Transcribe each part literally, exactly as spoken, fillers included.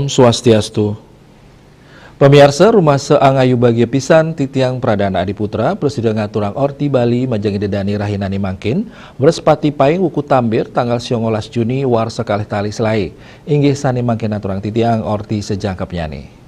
Swastiastu. Pamiarsa, rumasa angayu bagia pisan titiang Pradana Adi Putra, prasida ngaturang orti Bali majeng Ida Dane rahinane mangkin, Wrespati paing wuku Tambir, tanggal songolas Juni warsa kalih tali selae. Inggih sane mangkin aturang titiang orti sajangkepnyane.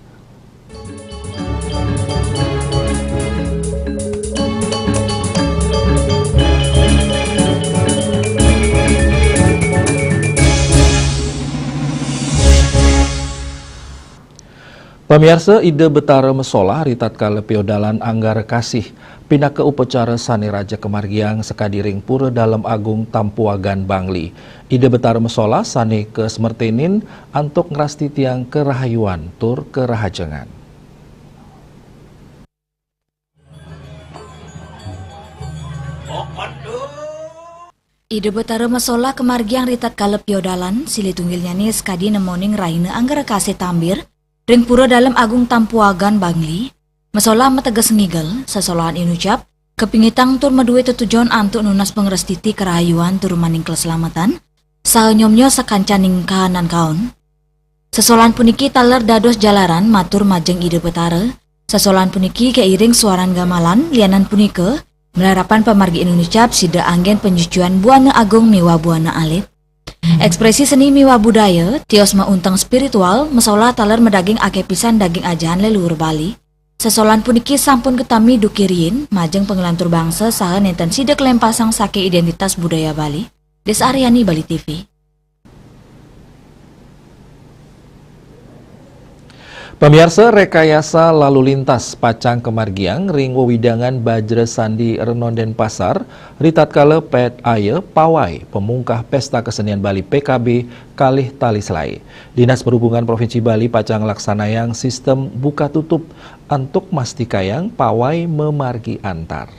Pamiarsa, Ida Betara masolah ritatkala piodalan Anggara Kasih, pinaka upacara sane raja kamargiang sakadi ring Pura Dalem Agung Tampuagan Bangli. Ida Betara masolah sane kasmertenin antuk ngrastitiang karahayuan tur karahajengan. Ida Betara masolah kamargiang ritatkala piodalan, silih tunggilnyane sakadi nemoning rahina Anggara Kasih Tambir, ring Pura Dalem Agung Tampuagan Bangli. Masolah mateges ngigel, sesolahan inucap, kapingitang tur madue tetujon antuk nunas pangrastiti karahayuan tur rumangda kaselametan, saha nyomnya sakancaning kahanan kaon. Sesolahan puniki taler dados jalaran matur majeng Ida Betara. Sesolahan puniki kairing suaran gamelan, lianan punika, malarapan pamargi inucap sida anggen panyucian buana agung miwah buana alit. Ekspresi seni miwah budaya, tios maunteng spiritual, masolah taler madaging akeh pisan daging ajahan leluhur Bali. Sesolahan puniki sampun katami duki riin, majeng pangelantur bangsa saha nenten sida kalempasang saking identitas budaya Bali. Des Aryani, Bali T V. Pamiarsa, rekayasa lalu lintas pacang kamargiang ring wewidangan Bajra Sandi Renon Denpasar, ritatkala Pet Aya Pawai pamungkah Pesta Kesenian Bali P K B kalih tali selae. Dinas Perhubungan Provinsi Bali pacang nglaksanayang sistem buka tutup antuk mastikayang pawai mamargi antar.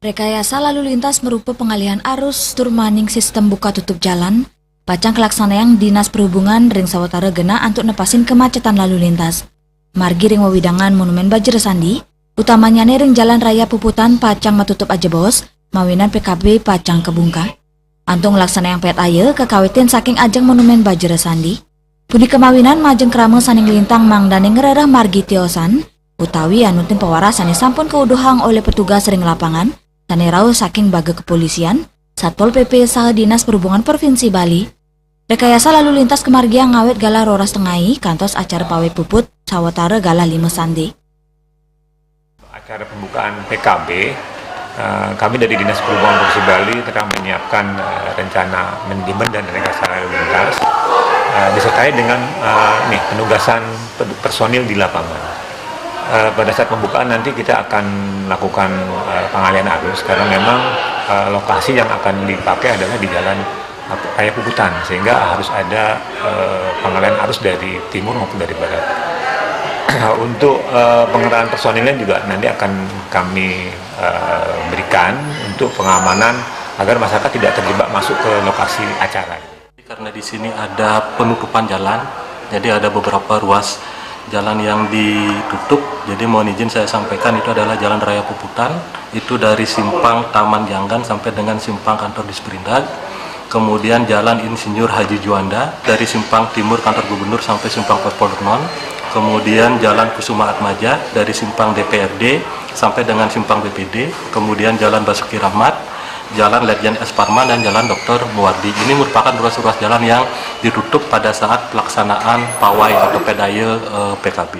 Rekayasa lalu lintas marupa pangalihan arus tur maning sistem buka tutup jalan, pacang kalaksanayang Dinas Perhubungan ring sawatara genah antuk nepasin kemacetan lalu lintas. Margi ring wewidangan Monumen Bajra Sandi, utamanyane ring Jalan Raya Puputan pacang matutup ajebos, mawinan P K B pacang kabungkah. Antuk nglaksanayang Pet Aya kakawitin saking ajeng Monumen Bajra Sandi. Punika mawinan majeng krama sane nglintang mangdane ngrereh margi tiosan, utawi anutin pawarah sane sampun kauduhang olih petugas ring lapangan, sane rauh saking baga kepolisian, Satpol P P saha Dinas Perhubungan Provinsi Bali. Rekayasa lalu lintas kamargiang ngawit galah roras tengai kantos acara pawai puput sawatara galah lima sandi. Acara pembukaan P K B, eh, kami dari Dinas Perhubungan Provinsi Bali telah menyiapkan, eh, rencana manajemen dan rekayasa lalu lintas, eh, disertai dengan, eh, ini, penugasan ped-, personil di lapangan. Eh, pada saat pembukaan nanti kita akan lakukan, eh, pengalihan arus karena memang, eh, lokasi yang akan dipakai adalah di Jalan Raya Puputan, sehingga harus ada, eh, pengalihan arus dari timur maupun dari barat. Untuk, eh, pengerjaan personilnya juga nanti akan kami, eh, berikan untuk pengamanan agar masyarakat tidak terjebak masuk ke lokasi acara. Karena di sini ada penutupan jalan, jadi ada beberapa ruas jalan yang ditutup. Jadi mohon izin saya sampaikan, itu adalah Jalan Raya Puputan, itu dari simpang Taman Janggan sampai dengan simpang kantor Disperindag. Kemudian Jalan Insinyur Haji Juanda dari simpang timur kantor gubernur sampai simpang Pospol Renon. Kemudian Jalan Kusuma Atmaja dari simpang D P R D sampai dengan simpang B P D. Kemudian Jalan Basuki Rahmat, Jalan Ledjen S Parman, dan Jalan Doktor Muwardi. Ini merupakan ruas-ruas jalan yang ditutup pada saat pelaksanaan pawai atau Pet Aya, eh, P K B.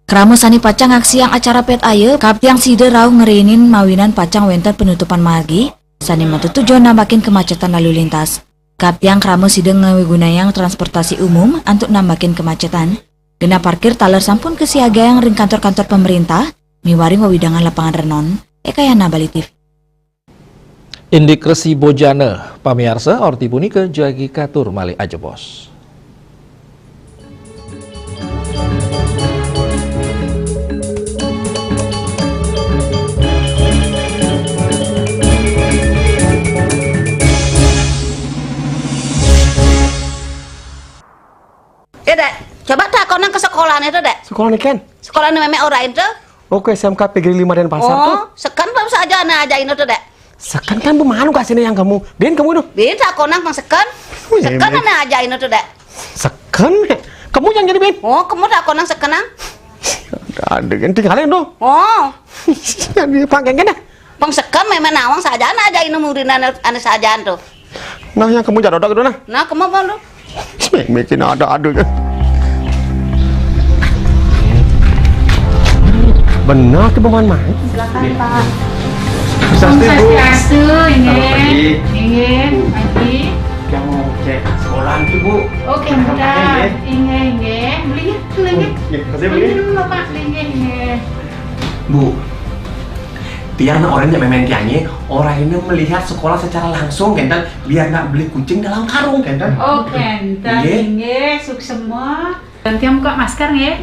Krama sane pacang ngaksiang acara Pet Aya, kaptiang sida rauh ngrinin mawinan pacang wenten penutupan margi, sane matetujon nambakin kemacetan lalu lintas. Kaptiang krama sida ngawigunayang transportasi umum antuk nambakin kemacetan. Genah parkir taler sampun kasiagayang ring kantor-kantor pamarentah, miwah ring wewidangan lapangan Renon. Eka Yana, Bali T V. Indik Resi Bojana, pamiarsa, orti punika jagi katur malih ajebos. Eh, Dek, coba takonang ke sekolahnya tuh, Dek. Sekolah ni kan? Sekolah ni memang orang itu. Oh, ke S M K Negeri Lima Denpasar tuh. Oh, sekan belum saja anak aja ini tuh, Dek. Seken kan Bu, manu kasihnya yang kamu? Bin kamu itu? Bin, sakonang pang seken. Seken. Anak aja ini tuh, Dek. Seken? Kamu yang jadi bin? Oh, kamu sakonang sekenang? Ada yang tinggalin tuh. Oh. Yang di pangkengnya dah. Pang seken, memang nawang sajaan aja ini murid ane, ane sajaan tuh. Nah, yang kamu jadodok itu nah. Nah, kamu apa lu? Bikin ada-ada ya. Benar tuh pemain main. Silakan, Pak. Om Swastiastu, inggih. Selamat pagi. Inggih, pagi. Yang mau cek sekolahan tuh, Bu. Oke, bentar. Inggih, inggih. Beli ya, beli ya. Beli dulu, Pak. Inggih, inggih. Bu, tiang nak orang yang main tiangnya, orang ini melihat sekolah secara langsung, kan? Biar nak beli kucing dalam karung, kan? Oh, kenten, inggih, suksema. Dan tiang buka masker, nggih.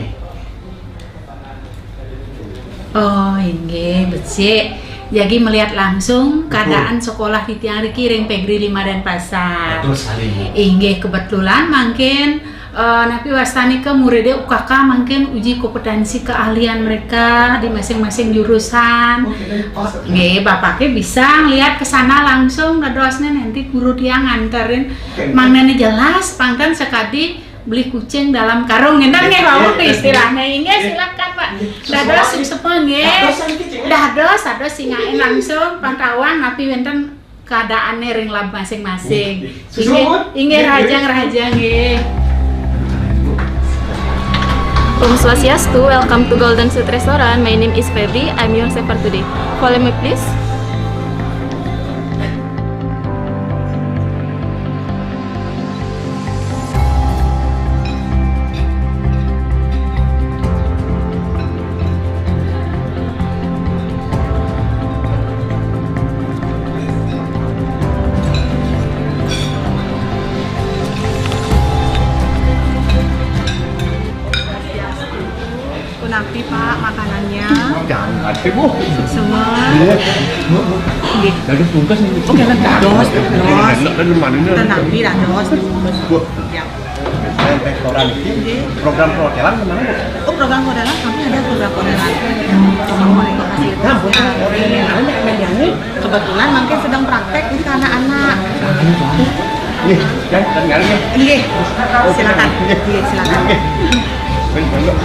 Oh, inggih, becik. Jadi melihat langsung keadaan sekolah di tiang riki ring Pegri lima Denpasar. Betul sekali, Bu. Inggih, kebetulan mangkin, eh, napi wastane ke muridnya U K K mangkin uji kompetensi keahlian mereka di masing-masing jurusan. Oke, baik. Nggih, bapaknya bisa ngeliat ke sana langsung, dadosnya nanti guru tiang nganterin. Oke. Mangdane jelas, pangkan sekadi beli kucing dalam karung, ngenten nggih, Pak, istilahnya. Inggih, silakan, Pak. Dados, suksema nggih. Dados, dados, singain langsung, pantauan, napi wenten keadaannya ring lab masing-masing. Inggih, inggih, rahajeng, rahajeng, nggih. Om Swastiastu, welcome to Golden Sweet Restaurant. My name is Febri, I'm your server today. Follow me, please. Punapi, Pak, makanannya? Jangan, Bu. Semua. Iya. Bu, Bu. Nggih. Dados bungkus nih. Oke, kan dados, dados. Enak dan manisnya. Punapi, dados. Bu. Ya. Restoran ini, nggih, program perhotelan kemana, Bu? Oh, program perhotelan, kami ada program perhotelan. Nah, Bu, ini kebetulan mungkin sedang praktek ini ke anak-anak. Nih, ya, dan nggak nih. Nggih, silakan. Nggih, silakan. Nggih. Baik, baik.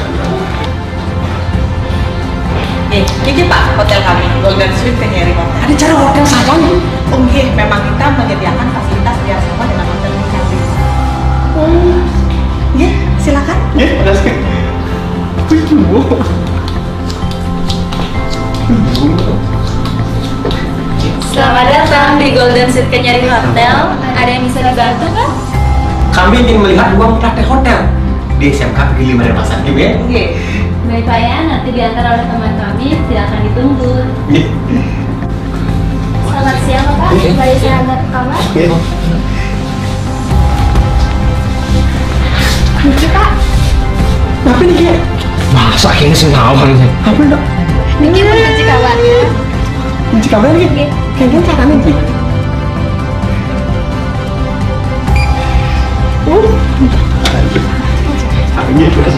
Eh, ini Pak, hotel kami, Golden Sweet Kenyeri Hotel. Ada cara hotel saja nih. Oh, nggih, memang kita menyediakan fasilitas biasa sama dengan hotel di Jambi. Oh. Nggih, silakan. Nggih, makasih. Wih, Bu. Selamat datang di Golden Seat Kenyari Hotel. Ada yang bisa dibantu kah? Kami ingin melihat ruang praktek hotel di S M K Negeri lima Denpasar, gitu ya? Nggih. Baik, Pak, ya, nanti diantar oleh teman kami, silakan ditunggu. Nggih. Selamat siang, Bapak. Nggih. Mari saya antar ke kamar. Nggih. Kunci, Pak. Kenapa nih, Ki? Masa kene sing ngawang sih? Apa, Dok? Niki pun kunci kamarnya. Kunci kamarnya, Ki? Nggih. Kengken carane, Ki? Oh. Nggih, Mas.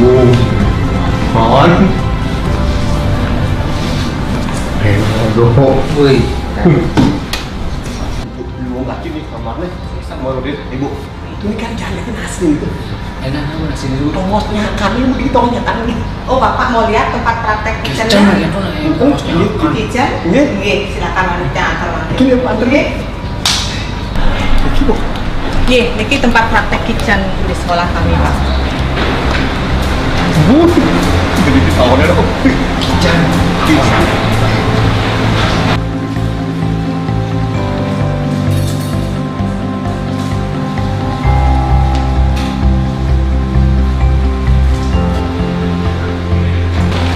Oh. Hon. Aduh. Wih. Bingung lagi nih kamarnya. Sama udah, Ibu. Itu nih kan cari nasi itu. Enak apa nasi ini, Bu? Tongosnya kami mau ditongnya kan nih. Oh, Bapak mau lihat tempat praktek kitchennya? Kitchen, ya, Pak, ya, tongosnya. Kitchen? Nggih. Nggih, silakan wanita antar wanita. Itu ya, Pak, antar. Nggih. Nggih, niki tempat praktek kitchen di sekolah kami, Pak. Jadi di tahunnya dong. Kitchen. Kitchen.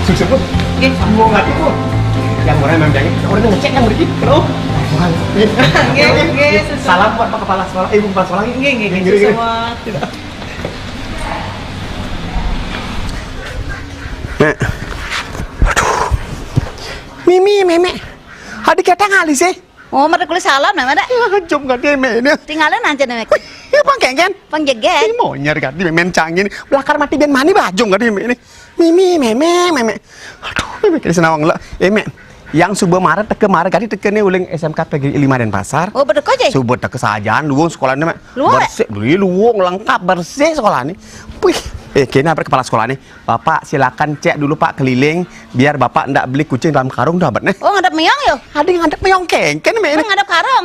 Sukses, Bu. Nggih. Mau nggak, Bu? Yang orang memang orang ngecek yang begitu. Halo. Nggih, nggih, sukses. Salam buat Pak Kepala Sekolah, eh, Bu Kepala Sekolah. Nggih, nggih, nggih, sukses. Nek. Aduh. Mimi, Meme. Adik kita ngalih sih. Oh, mara kulit salon, Mémé, dah. Ajum kadi mémé ini. Tinggalin aja, Mémé. Wih, ya, pang kéngkén. Pang jegég. Ih, monyer kadi mémé cangin. Belakar mati bian mani, bah, ajum kadi mémé ini. Mémé, mémé, mémé. Aduh, mémé kadi senawang lah. Eh, Mé. Yang suba mara teka, mara kadi teka né uling S M K P G R I lima Dénpasar. Oh, bedeka, Jé? Suba teka sajan, luung sekolahné, Mé. Luung, Mé? Bersih, beli luung, lengkap, bersih sekolahné. Wih, eh, kéné apa kepala sekolahné? Bapak, silakan cek dulu, Pak, keliling, biar Bapak ndak beli kucing dalam karung dah, bet, né. Oh, ngadep méong, yo? Ada ngadep méong kéngkén, Mé. Oh, ngadep karung.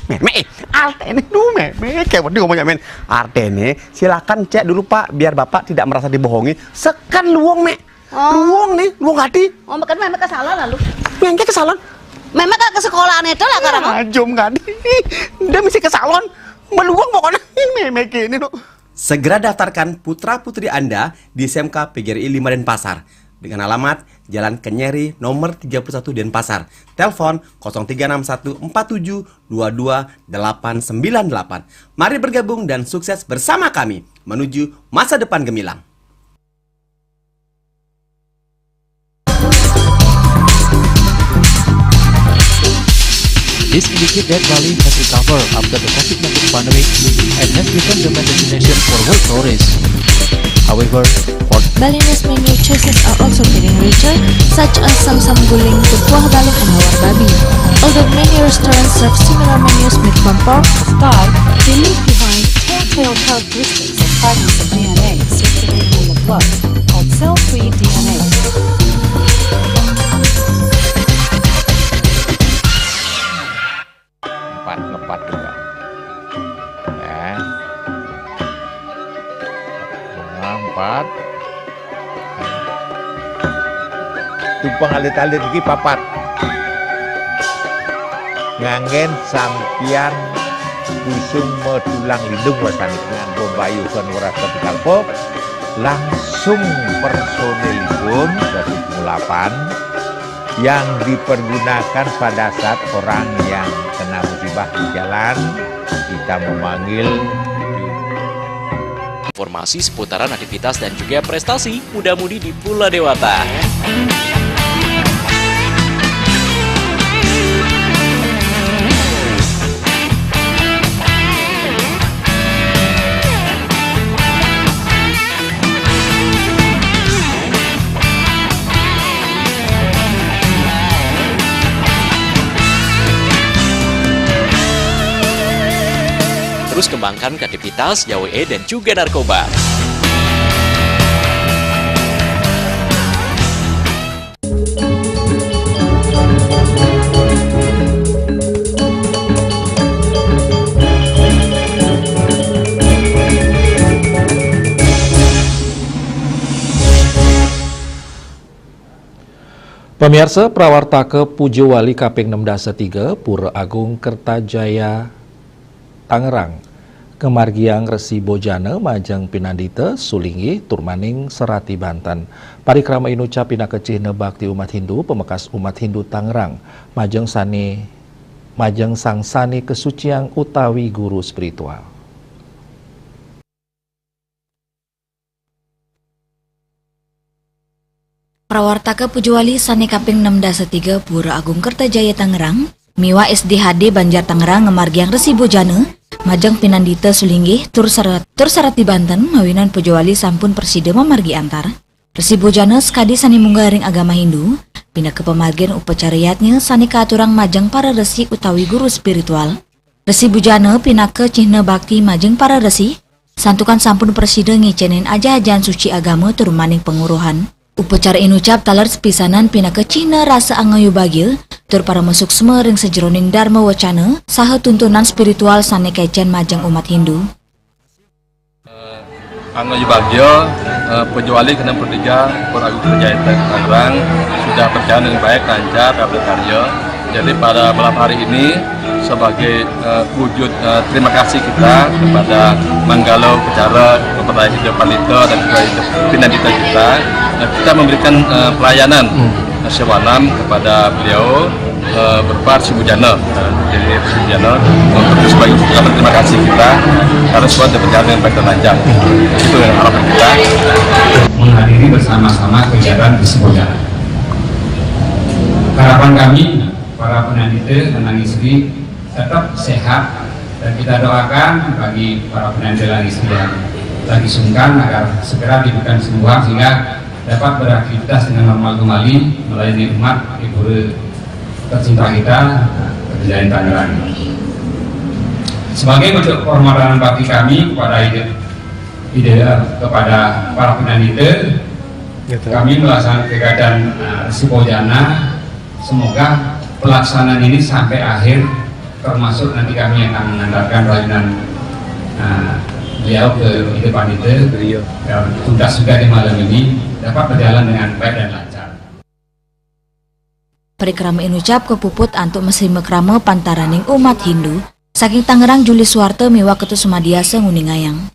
Mémé, eh, artiné, duh, Mémé, kayak waduh ngomongnya, Mé. Artiné, silakan cek dulu, Pak, biar Bapak tidak merasa dibohongi. Seken luung, Mé. Oh. Luung né, luung kadi. Oh, makanya Mémé ke salon lalu. Mémé ke salon. Mémé ke, ke sekolahan itu lah, karang. Ajum kadi. Dia mesti ke salon. Meluung pokoknya. Mémé gini, loh. Segera daftarkan putra-putri Anda di S M K P G R I lima Dénpasar dengan alamat Jalan Kenyeri nomor tiga puluh satu Dénpasar. Telepon kosong tiga enam satu empat tujuh dua dua delapan sembilan delapan. Mari bergabung dan sukses bersama kami menuju masa depan gemilang. This indicates that Bali has recovered after the COVID nineteen pandemic and has become the main destination for world tourists. However, for Balinese menu choices are also getting richer, such as samsam guling, tepuah balung, and lawar babi. Although many restaurants serve similar menus made from pork, style, they leave behind telltale characteristics of fragments of D N A circulating in the blood called cell-free D N A. Empat, ngepat juga. Ya. Nah, empat. Tumpang alit-alit iki papat. Nganggén sampiyan kusuma tulang lindung wasané nganggo mbayuhan weras kapikalpa, langsung personilipun dadi pengulapan yang dipergunakan pada saat orang yang kena musibah di jalan, kita memanggil. Informasi seputaran aktivitas dan juga prestasi muda-mudi di Pulau Dewata. Terus kembangkan kreativitas, jauhi dan juga narkoba. Pamiarsa, prawartaka puja wali kaping enam dasa tiga, Pura Agung Kertajaya, Tangerang, ngamargiang Resi Bojana majeng pinandita, sulinggih, tur maning serati banten. Parikrama inucap pinaka cihna bakti umat Hindu, pamekas umat Hindu Tangerang, majeng sane, majeng sang sane kasuciang utawi guru spiritual. Prawartaka puja wali sane kaping enam dasa tiga Pura Agung Kertajaya Tangerang miwah S D H D Banjar Tangerang ngamargiang Resi Bojana majeng pinandita sulinggih tur sara-, tur sarati banten mawinan puja wali sampun prasida mamargi antar. Resi Bojana sakadi sane munggah ring agama Hindu, pinaka pamargin upacara yadnya sane kaaturang majeng para resi utawi guru spiritual. Resi Bujana pinaka cihna bakti majeng para resi, santukan sampun prasida ngicenin ajah-ajahan suci agama tur maning panguruhan. Upacara inucap taler sapisanan pinaka cihna rasa angayubagia tur paramasuksma ring sajeroning darma wacana saha tuntunan spiritual sane kecen majeng umat Hindu. Eh, Angga Yubagyo, eh, Pujawali Kena Pertiga, Pura Agung Kertajaya Tangerang, sudah berjalan dengan baik, lancar, dapat karya. Jadi pada malam hari ini, sebagai, eh, wujud, eh, terima kasih kita kepada Manggala Upacara Kepada Hidup Pandita dan juga Hidup Pinandita kita, eh, kita memberikan, eh, pelayanan, eh, sewanam kepada beliau, eh, berupa Resi Bujana. Eh, jadi Resi Bujana untuk sebagai ungkapan terima kasih kita karena semua sudah berjalan dengan baik dan lancar. Itu yang harapan kita. Menghadiri bersama-sama kegiatan Resi Bujana. Harapan kami, Para penandita lanang istri tetap sehat, dan kita doakan bagi para penandita lanang istri yang lagi sungkan agar segera diberikan kesembuhan sehingga dapat beraktivitas dengan normal kembali melayani umat di pura tercinta kita, Pejaten Tangerang. Sebagai bentuk penghormatan bakti kami kepada ide, ide kepada para penandita, kami melaksanakan kegiatan uh, Resi Bojana. Semoga pelaksanaan ini sampai akhir, termasuk nanti kami akan mengantarkan rajunan uh, beliau ke ide pandita. Dan tuntas juga di malam ini dapat berjalan dengan baik dan lancar. Parikrama inucap kapuput antuk masima krama pantaraning umat Hindu, saking Tangerang Juli Suwarta miwah Ketut Sumadiasa nguningayang.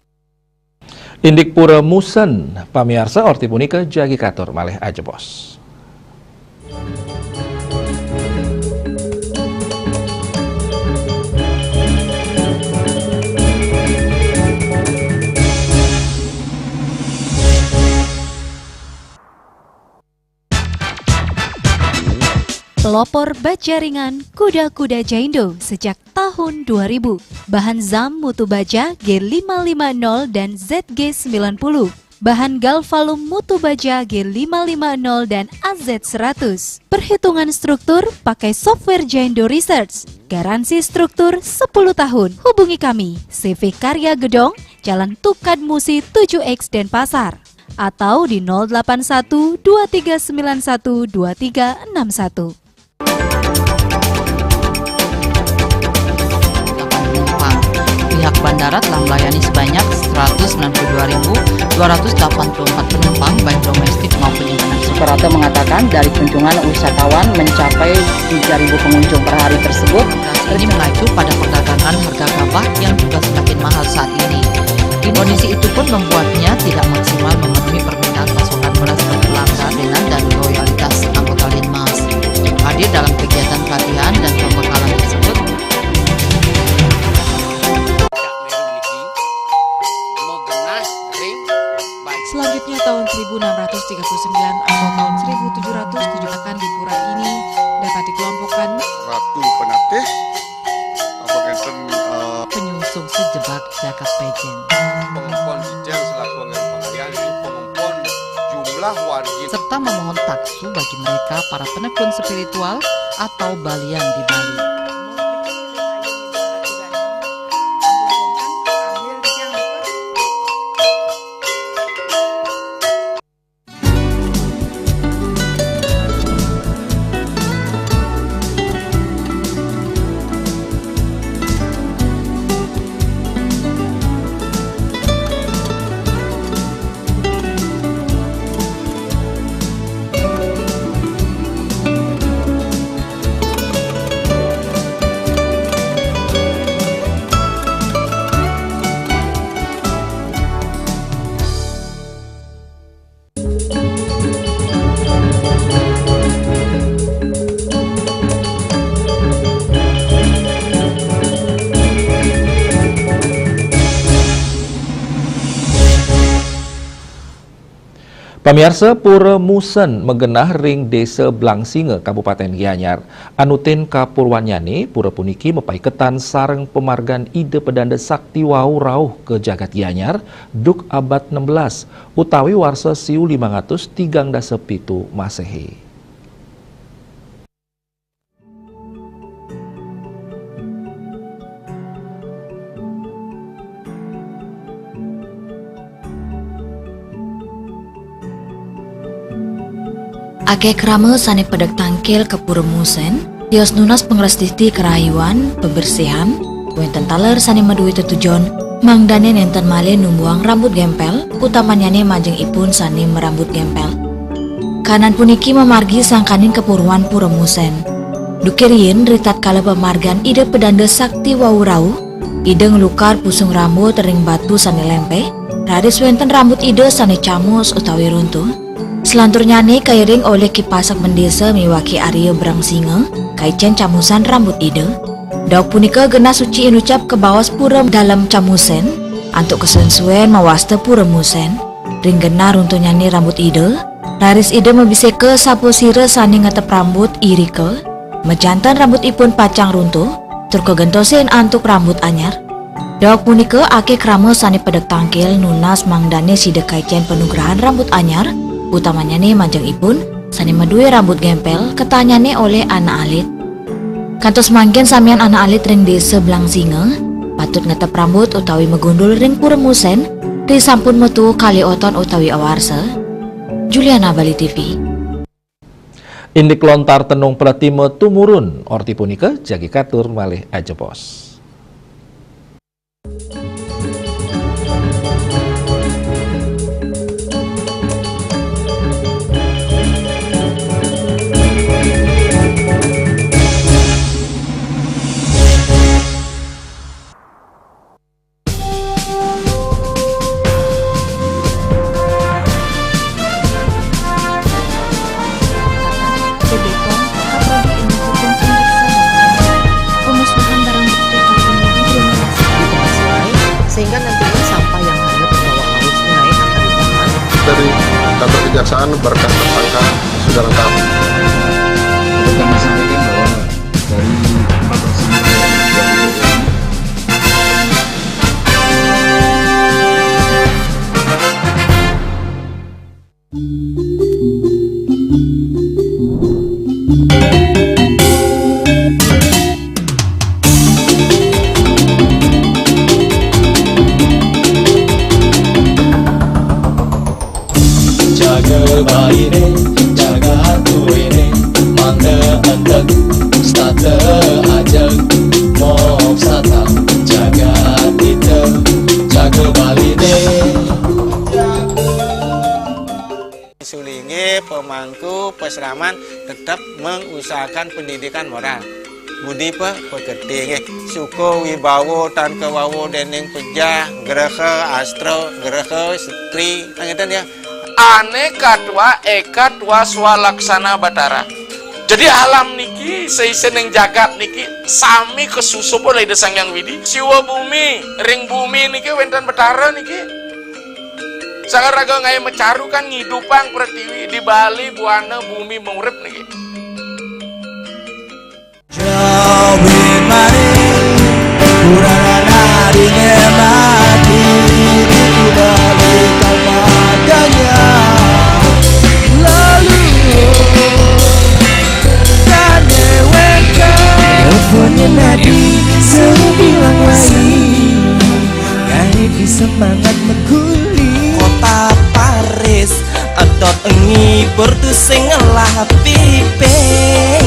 Indik pura Musen, pamiarsa, orti punika jagi katur malih ajebos. Pelopor baja ringan Kuda-Kuda Jaindo sejak tahun dua ribu. Bahan zam mutu baja G lima lima nol dan Z G sembilan puluh. Bahan galvalum mutu baja G lima lima nol dan A Z seratus. Perhitungan struktur pakai software Jaindo Research. Garansi struktur sepuluh tahun. Hubungi kami, C V Karya Gedong, Jalan Tukad Musi tujuh X, Denpasar. Atau di nol delapan satu dua tiga sembilan satu dua tiga enam satu. Pihak bandara telah melayani sebanyak seratus sembilan puluh dua ribu dua ratus delapan puluh empat penumpang, baik domestik maupun internasional. Suprapto mengatakan dari kunjungan wisatawan mencapai tiga ribu pengunjung per hari tersebut. Ini mengacu pada perdagangan harga gabah yang juga semakin mahal saat ini. Kondisi itu pun membuatnya tidak maksimal memenuhi permintaan pasokan beras ke pelanggan dan loyalitas anggota Linmas. Hadir dalam kegiatan pelatihan dan pembekalan tersebut. Selanjutnya, tahun seribu enam ratus tiga puluh sembilan atau tahun seribu tujuh ratus tujuh akan di pura ini dapat dikelompokkan Ratu Penatih, apa ngenten, eh, penyungsung sejebak jagat pejen. Pengumpul Ijang selaku anggaran pengalian, pengumpul jumlah wargi, serta memohon taksu bagi mereka para penekun spiritual atau balian di Bali. Pamiarsa, Pura Musen magenah ring Desa Blangsinga, Kabupaten Gianyar. Anutin kapurwannyane, pura puniki mapaiketan sareng pamargan Ida Pedanda Sakti wau rauh ka jagat Gianyar, duk abad enam belas, utawi warsa siu limang atus tigang dasa pitu Masehi. Akeh krama sane pedek tangkil ka Pura Musen, tios nunas pangrastiti karahayuan, pabersihan, wenten taler sane madue tetujon, mangdane nenten malih numbuhang rambut gempel, utamannyane majeng ipun sane marambut gempel. Kahanan puniki mamargi sangkaning kapurwan Pura Musen. Duke riin, ritatkala pamargan Ida Pedanda Sakti wau rauh, Ida nglukar pusung rambut ring batu sane lempeh, raris wenten rambut Ida sane camus utawi runtuh. Salanturnyane kairing olih Ki Pasak Bendesa miwah Ki Arya Brangsinga, kaicen camusan rambut Ida. Daweg punika genah suci inucap kabaos pura dalem camusen, antuk kasuwen-suwen mawasta Pura Musen. Ring genah runtuhnyane rambut Ida, raris Ida mabiseka sapa sira sane ngetep rambut irika, Majanten rambutipun pacang runtuh, tur kagentosin antuk rambut anyar. Daweg punika akéh krama sané pedek tangkil nunas mangdané sida kaicén panugrahan rambut anyar, utamanyané majeng ipun sané madué rambut gémpél ketahnyané olih anak alit. Kantos mangkin samian anak alit ring Désa Blangsinga patut ngetep rambut utawi magundul ring pura musén, risampun matuuh kalih oton utawi awarsa. Juliana, Bali T V. Indik lontar tenung pratima tumurun, orti punika jagi katur malih ajebos. Bebekon, Kaprodi Ilmu Hukum Tunjuk Sadar, pemusnahan barang bukti kartu di Brebes. Di tempat sungai, sehingga nantinya sampah yang hanyut terbawa arus sungai akan ditahan. Dari kantor kejaksaan, berkas tersangka sudah lengkap. Dapat kami sampaikan bahwa dari empat tersangka yang Jaga Bali né, jaga tuwéné, mangda entek, stata ajeg, moksa tang, jaga tita, jaga Bali né. Sulinggih, pemangku, pasraman tetap mengusahakan pendidikan moral. Budi pa-, pekerti nggih. Suka wibawa tan kawawa dening pejah, graha astra, graha setri, kan ngeten ya. Ane katwa eka twa swalaksana Batara. Jadi alam niki, seisening jagat niki, sami kasusup olih Ida Sang Hyang Widi. Siwa bumi, ring bumi niki wenten Batara niki. Sang raga ngae macaru kan ngidupang pratiwi, di Bali buana bumi maurip niki. Jawi mari, kurang dine mati, di Bali tanpa ganya. Lalu, tane weka. Teleponnya nadi, seru bilang lain. Kari di semangat meguli. Kota Paris, entot ngibur tu sing ngelah pipis.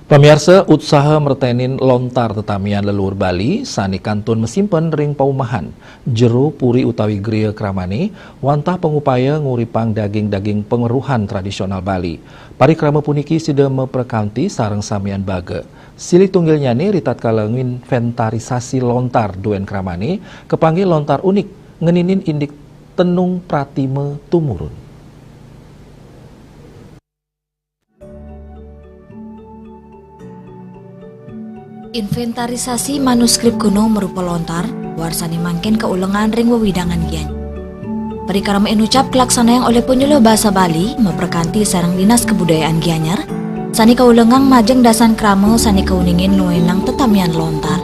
Pamiarsa, utsaha mretenin lontar tetamian leluhur Bali sane kantun masimpen ring paumahan, jero puri utawi griya kramane, wantah pangupaya nguripang daging-daging pangeruhan tradisional Bali. Parikrama puniki sida maprakanti sareng samian baga. Silih tunggilnyane ritatkala nginventarisasi lontar duen kramane, kapanggih lontar unik ngeninin indik tenung pratima tumurun. Inventarisasi manuskrip kuno marupa lontar, warsane mangkin kaulengan ring wewidangan Gianyar. Parikrama inucap kalaksanayang olih Panyuluh Basa Bali, maprakanti sareng Dinas Kabudayaan Gianyar, sane kaulengang majeng dasan krama sane kauningin nuenang tetamian lontar.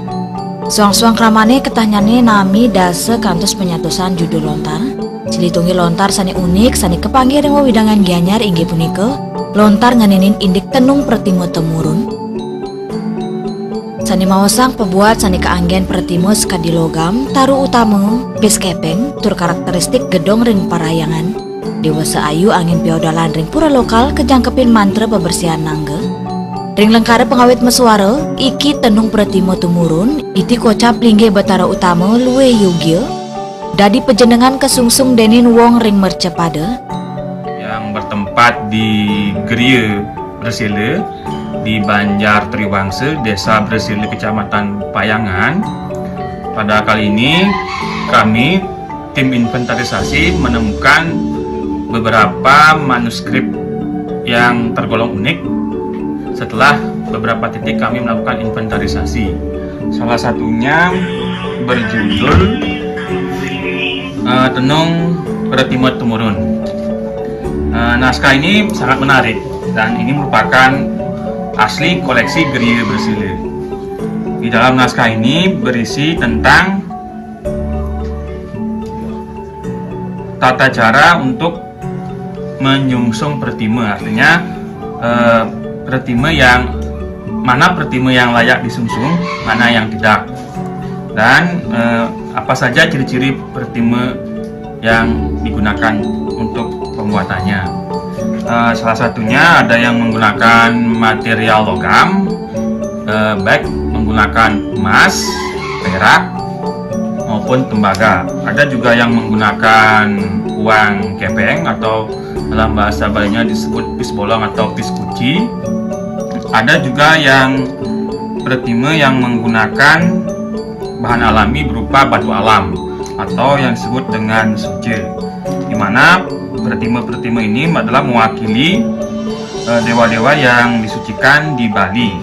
Suang-suang kramane ketahnyane nami dasa kantos panyatusan judul lontar. Silih tunggil lontar sane unik, sane kapanggih ring wewidangan Gianyar inggih punika lontar ngeninin indik tenung pratima temurun. Sane maosang pabuat sane kaanggen pratima sakadi logam, taru utama, bis kepeng, tur karakteristik gedong ring parahyangan. Dewasa ayu angin piodalan ring pura lokal kajangkepin mantra pabersihan nangga. Ring lengkara pangawit masuara, iki tenung pratima tumurun, iti kocap linggih Batara Utama luwih yogya, dadi pajenengan kasungsung denin wong ring mercapada. Yang bertempat di Griya Bresela di Banjar Triwangsa, Desa Bresela, Kecamatan Payangan. Pada kali ini, kami, tim inventarisasi, menemukan beberapa manuskrip yang tergolong unik. Setelah beberapa titik kami melakukan inventarisasi. Salah satunya berjudul eh, Tenung Pertimut Temurun. Eh, naskah ini sangat menarik dan ini merupakan asli koleksi Griya Bersila. Di dalam naskah ini berisi tentang tata cara untuk menyungsung pertima, artinya eh, pertima yang mana pertima yang layak disungsung, mana yang tidak, dan eh, apa saja ciri-ciri pertima yang digunakan untuk pembuatannya. Eh, salah satunya ada yang menggunakan material logam, eh, baik menggunakan emas, perak, maupun tembaga. Ada juga yang menggunakan uang kepeng atau dalam bahasa Balinya disebut pis bolong atau pis kuci. Ada juga yang pertima yang menggunakan bahan alami berupa batu alam atau yang disebut dengan suci. Di mana pertima-pertima ini adalah mewakili eh, dewa-dewa yang disucikan di Bali.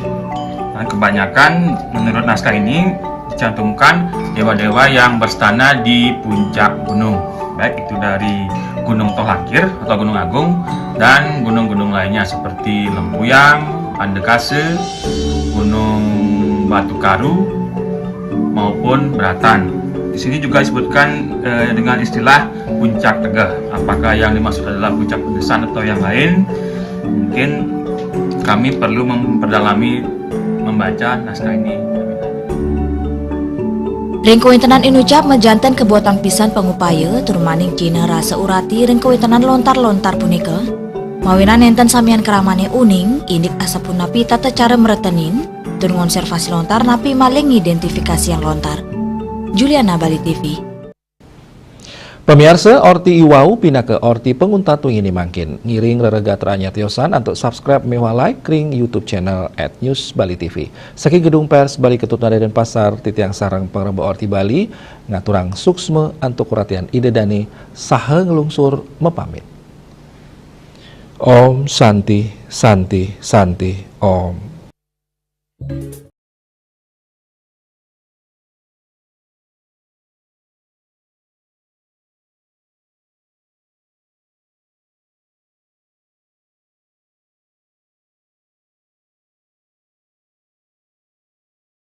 Dan kebanyakan menurut naskah ini dicantumkan dewa-dewa yang berstana di puncak gunung, baik itu dari Gunung Tohlakir atau Gunung Agung dan gunung-gunung lainnya seperti Lempuyang, Andekase, Gunung Batu Karu maupun Beratan. Di sini juga disebutkan eh, dengan istilah puncak tegeh. Apakah yang dimaksud adalah puncak penyesan atau yang lain? Mungkin kami perlu memperdalami membaca naskah ini. Ring kawéntenan inucap majanten kabuatan pisan pangupaya tur maning jinah rasa urati ring kawéntenan lontar-lontar punika. Mawinan nénten samian kramane uning, indik asapunapi tata cara mretenin, tur ngonservasi lontar napi malih ngidentifikasian lontar. Juliana Bali T V. Pamiarsa, orti iwau pinaka orti panguntat wenginé mangkin. Ngiring reregatranya tiosan antuk subscribe miwah like ring YouTube channel at News Bali T V. Saking Gedung Pers Bali Ketut Nada Denpasar, titiang sareng pangreba Orti Bali ngaturang suksma antuk ratian Ida Dane saha nglungsur mapamit. Om Santi, Santi, Santi, Om.